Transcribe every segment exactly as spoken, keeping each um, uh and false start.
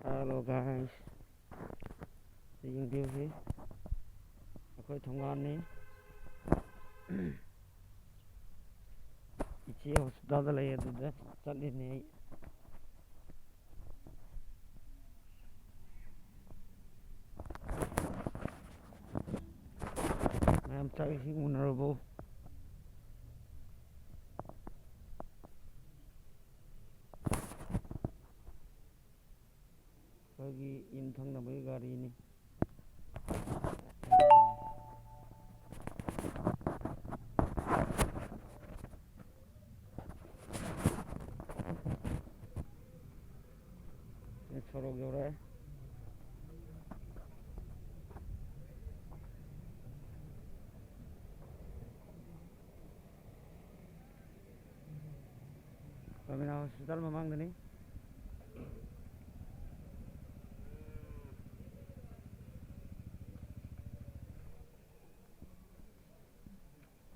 Hello guys, ꯁꯤ ꯌꯦꯡꯕꯤꯌꯨ, ꯁꯤ ꯑꯩꯈꯣꯏ ꯊꯣꯡꯒꯥꯟꯅꯤ꯫ ꯏꯆꯦ ꯍꯣꯁꯄꯤꯇꯥꯜꯗ ꯂꯩ, ꯑꯗꯨꯗ ꯆꯠꯂꯤꯅꯦ ꯑꯩ꯫ ꯃꯌꯥꯝ ꯆꯥꯛ ꯏꯁꯤꯡ ꯎꯅꯔꯕꯣ? ꯑꯩꯈꯣꯏꯒꯤ ꯌꯨꯝ ꯊꯪꯅꯕꯒꯤ ꯒꯥꯔꯤꯅꯤ꯫ ꯁꯣꯔꯣꯛ ꯌꯧꯔꯛꯑꯦ꯫ ꯄ꯭ꯔꯃꯤꯂꯥ ꯍꯣꯁꯄꯤꯇꯥꯜ ꯃꯃꯥꯡꯗꯅꯤ꯫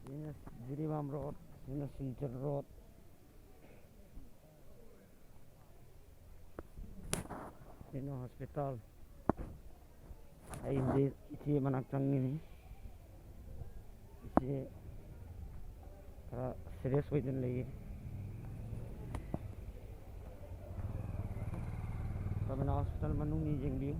ꯁꯤꯅ ꯖꯤꯔꯤꯕꯥꯝ ꯔꯣꯗ, ꯁꯤꯅ ꯁꯤꯜꯆꯔ ꯔꯣꯗ꯫ ꯁꯤꯅ ꯍꯣꯁꯄꯤꯇꯥꯜ꯫ ꯑꯩ ꯍꯧꯖꯤꯛ ꯏꯆꯦ ꯃꯅꯥꯛ ꯆꯪꯉꯤꯅꯤ꯫ ꯏꯆꯦ ꯈꯔ ꯁꯤꯔꯤꯌꯁ ꯑꯣꯏꯗꯅ ꯂꯩꯌꯦ꯫ ꯄ꯭ꯔꯃꯤꯂꯥ ꯍꯣꯁꯄꯤꯇꯥꯜ ꯃꯅꯨꯡꯅꯤ, ꯌꯦꯡꯕꯤꯌꯨ꯫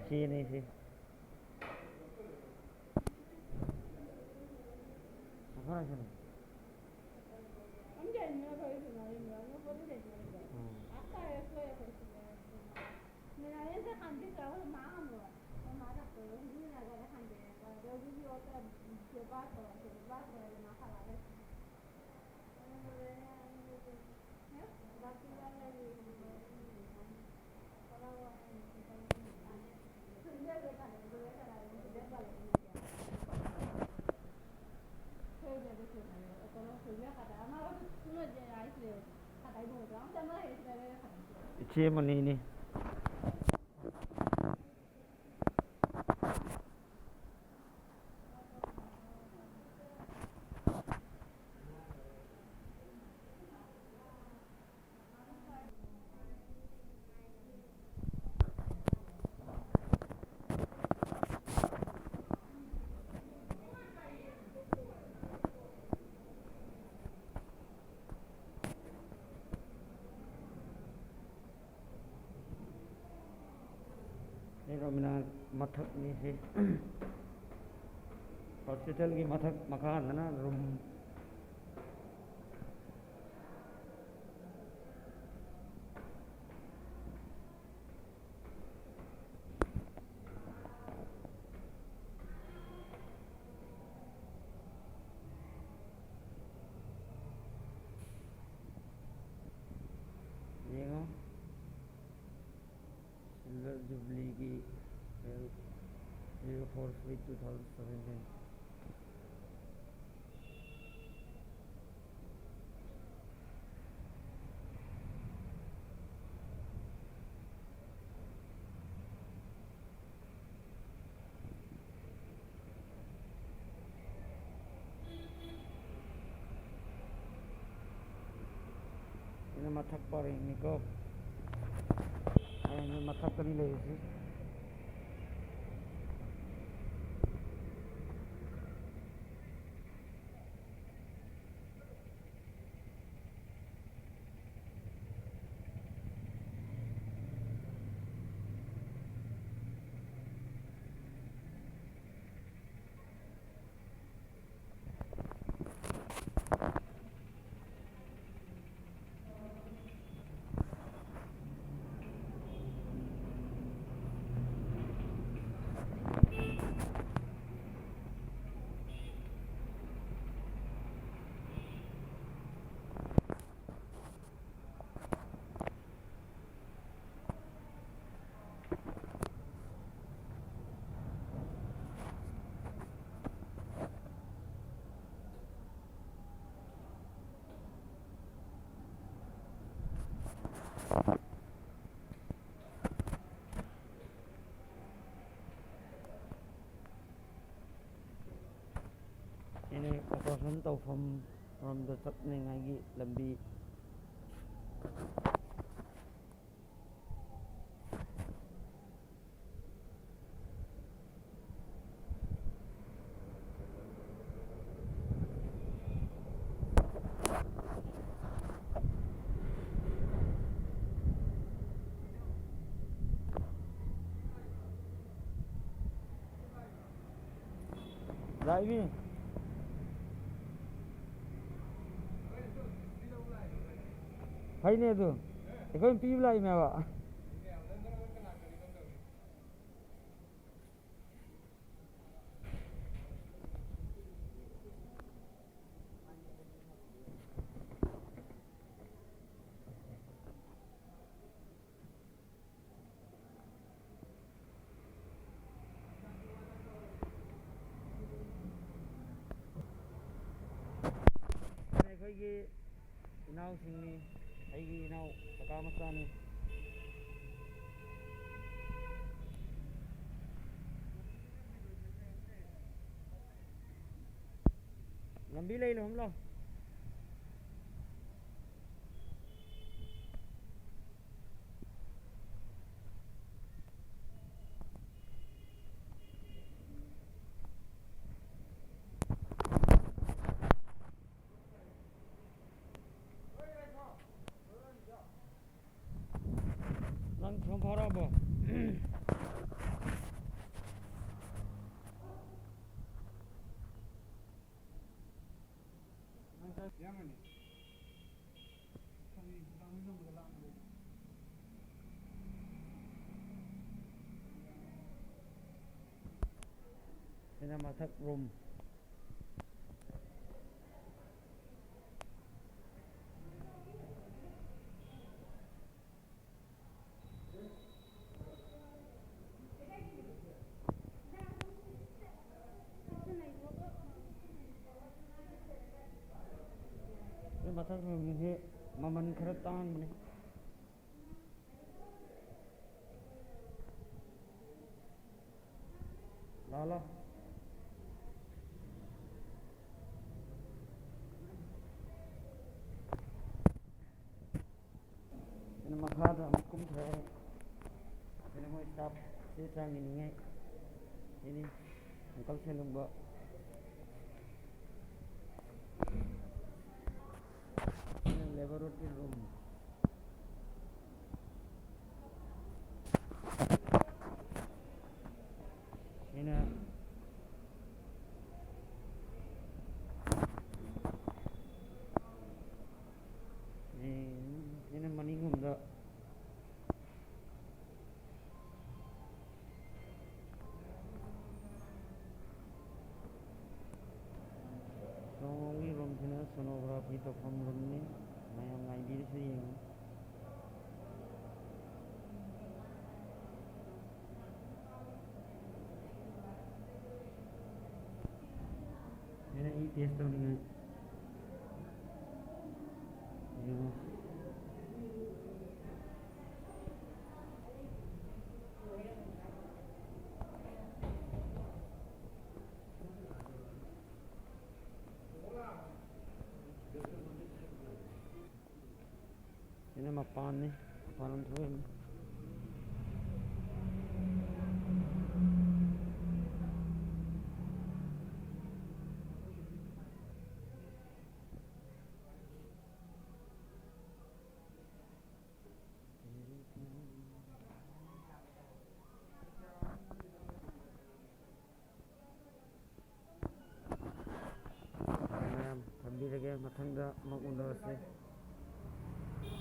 ꯁꯤꯅꯤ ꯁꯤ꯫ ꯉꯥꯏꯈꯣꯅꯦ꯫ ꯎꯝ꯫ ꯏꯆꯦ ꯃꯅꯤꯅꯤ꯫ ꯑꯩ ꯔꯣꯃꯤꯅꯥ ꯃꯊꯛꯅꯤ ꯁꯤ꯫ ꯍꯣꯁꯄꯤꯇꯥꯜꯒꯤ ꯃꯊꯛ ꯃꯈꯥꯗꯅ ꯔꯨꯝ꯫ ꯌꯦꯡꯉꯣ꯫ ꯁꯤꯜꯚꯔ ꯖꯨꯕꯤꯂꯤꯒꯤ zero four three two thousand seventeen꯫ ꯁꯤꯅ ꯃꯊꯛ ꯄꯔꯦꯡꯅꯤꯀꯣ꯫ ꯄꯔꯦꯡꯒꯤ ꯃꯊꯛꯇꯅꯤ ꯂꯩꯔꯤꯁꯤ꯫ ꯑꯣꯄꯔꯦꯁꯟ ꯇꯧꯐꯝ ꯔꯣꯝꯗ ꯆꯠꯅꯤꯡꯉꯥꯏꯒꯤ ꯂꯝꯕꯤ꯫ ꯂꯥꯛꯏꯃꯤ꯫ ꯐꯩꯅꯦ ꯑꯗꯨ꯫ ꯑꯩꯈꯣꯏꯅ ꯄꯤꯕ ꯂꯥꯛꯏꯅꯦꯕ꯫ ꯑꯩꯈꯣꯏꯒꯤ ꯏꯅꯥꯎꯁꯤꯡꯅꯤ, ꯑꯩꯒꯤ ꯏꯅꯥꯎ ꯀꯀꯥ ꯃꯆꯥꯅꯤ꯫ ꯂꯝꯕꯤ ꯂꯩ, ꯂꯩꯍꯧ ꯂꯥꯎ꯫ ꯅꯪ ꯊꯣꯡ ꯐꯥꯎꯔꯛꯑꯕꯣ? ꯁꯤꯅ ꯃꯊꯛ ꯔꯨꯝ꯫ ꯁꯤ ꯃꯊꯛ ꯔꯨꯝꯁꯤ ꯃꯃꯜ ꯈꯔ ꯇꯥꯡꯕꯅꯤ꯫ ꯂꯥꯛꯑꯣ, ꯂꯥꯛꯑꯣ꯫ ꯆꯦ ꯆꯥꯡ ꯏꯅꯤꯡꯉꯥꯏ꯫ ꯁꯤꯅꯤ ꯑꯪꯀꯜ ꯁꯦꯂꯨꯡꯕ꯫ ꯁꯤꯅ laboratory room꯫ ꯁꯤꯅ, ꯁꯤꯅ ꯃꯅꯤꯡꯂꯣꯝꯗ꯫ ꯁꯣꯝꯒꯤ ꯔꯨꯝꯁꯤꯅ sonography ꯇꯧꯐꯝ ꯔꯨꯝꯅꯤ꯫ ꯃꯌꯥꯝ ꯉꯥꯏꯕꯤꯔꯤꯁꯤ ꯌꯦꯡꯉꯨ꯫ ꯑꯩꯅ ꯏ test ꯇꯧꯅꯤꯡꯉꯥꯏ꯫ ꯌꯦꯡꯉꯣ꯫ ꯁꯤꯅ ꯃꯄꯥꯟꯅꯤ, ꯃꯄꯥꯟꯂꯣꯝ ꯊꯣꯛꯏꯅꯤ꯫ ꯃꯌꯥꯝ ꯊꯝꯕꯤꯔꯒꯦ, ꯃꯊꯪꯗ ꯑꯃꯨꯛ ꯎꯅꯔꯁꯤ꯫